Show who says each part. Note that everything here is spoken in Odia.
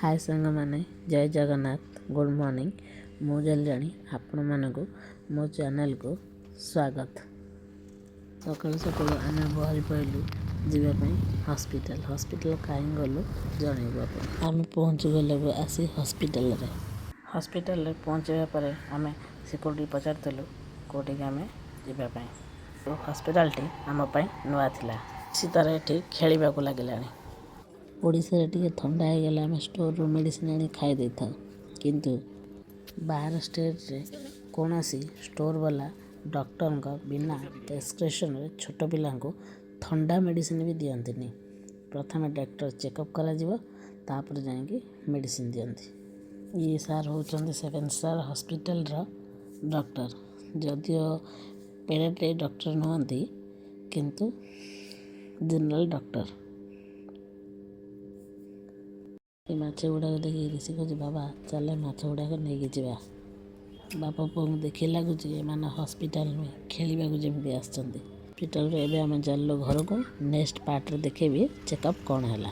Speaker 1: ହାଏ ସାଙ୍ଗମାନେ, ଜୟ ଜଗନ୍ନାଥ, ଗୁଡ଼୍ ମର୍ଣ୍ଣିଂ। ମୁଁ ଜାଲିରାଣୀ, ଆପଣମାନଙ୍କୁ ମୋ ଚ୍ୟାନେଲକୁ ସ୍ୱାଗତ। ସକାଳୁ ସକାଳୁ ଆମେ ବାହାରି ପଡ଼ିଲୁ ଯିବା ପାଇଁ ହସ୍ପିଟାଲ। ହସ୍ପିଟାଲ କାହିଁ ଗଲୁ, ଜଣେଇବୁ ଆପଣ। ଆମେ ପହଞ୍ଚିଗଲୁ ଆସି ହସ୍ପିଟାଲରେ। ହସ୍ପିଟାଲରେ ପହଞ୍ଚିବା ପରେ ଆମେ ସିକ୍ୟୁରିଟି ପଚାରିଥିଲୁ କେଉଁଠିକି ଆମେ ଯିବା ପାଇଁ। ହସ୍ପିଟାଲଟି ଆମ ପାଇଁ ନୂଆ ଥିଲା। ସେ ତାର ଏଠି ଖେଳିବାକୁ ଲାଗିଲାଣି। ଓଡ଼ିଶାରେ ଟିକେ ଥଣ୍ଡା ହେଇଗଲେ ଆମେ ଷ୍ଟୋରରୁ ମେଡ଼ିସିନ ଆଣି ଖାଇ ଦେଇଥାଉ, କିନ୍ତୁ ବାହାର ଷ୍ଟେଟ୍ରେ କୌଣସି ଷ୍ଟୋର ବାଲା ଡକ୍ଟରଙ୍କ ବିନା ପ୍ରେସକ୍ରିପସନରେ ଛୋଟ ପିଲାଙ୍କୁ ଥଣ୍ଡା ମେଡ଼ିସିନ ବି ଦିଅନ୍ତିନି। ପ୍ରଥମେ ଡକ୍ଟର ଚେକଅପ୍ କରାଯିବ, ତାପରେ ଯାଇକି ମେଡ଼ିସିନ ଦିଅନ୍ତି। ଇଏ ସାର୍ ହେଉଛନ୍ତି ସେଭେନ୍ ଷ୍ଟାର୍ ହସ୍ପିଟାଲର ଡକ୍ଟର। ଯଦିଓ ପେଡ଼ିଆଟ୍ରିକ୍ ଡକ୍ଟର ନୁହନ୍ତି, କିନ୍ତୁ ଜେନେରାଲ ଡକ୍ଟର। ଏ ମାଛ ଗୁଡ଼ାକ ଦେଖିକି ରିଷି କହୁଛି, "ବାବା, ଚାଲେ, ମାଛ ଗୁଡ଼ାକ ନେଇକି ଯିବା।" ବାପ ପୁଅଙ୍କୁ ଦେଖି ଲାଗୁଛି ଏମାନେ ହସ୍ପିଟାଲ ନୁହେଁ, ଖେଳିବାକୁ ଯେମିତି ଆସିଛନ୍ତି। ହସ୍ପିଟାଲରୁ ଏବେ ଆମେ ଚାଲିଲୁ ଘରକୁ। ନେକ୍ସଟ ପାର୍ଟରେ ଦେଖେଇବି ଚେକଅପ୍ କ'ଣ ହେଲା।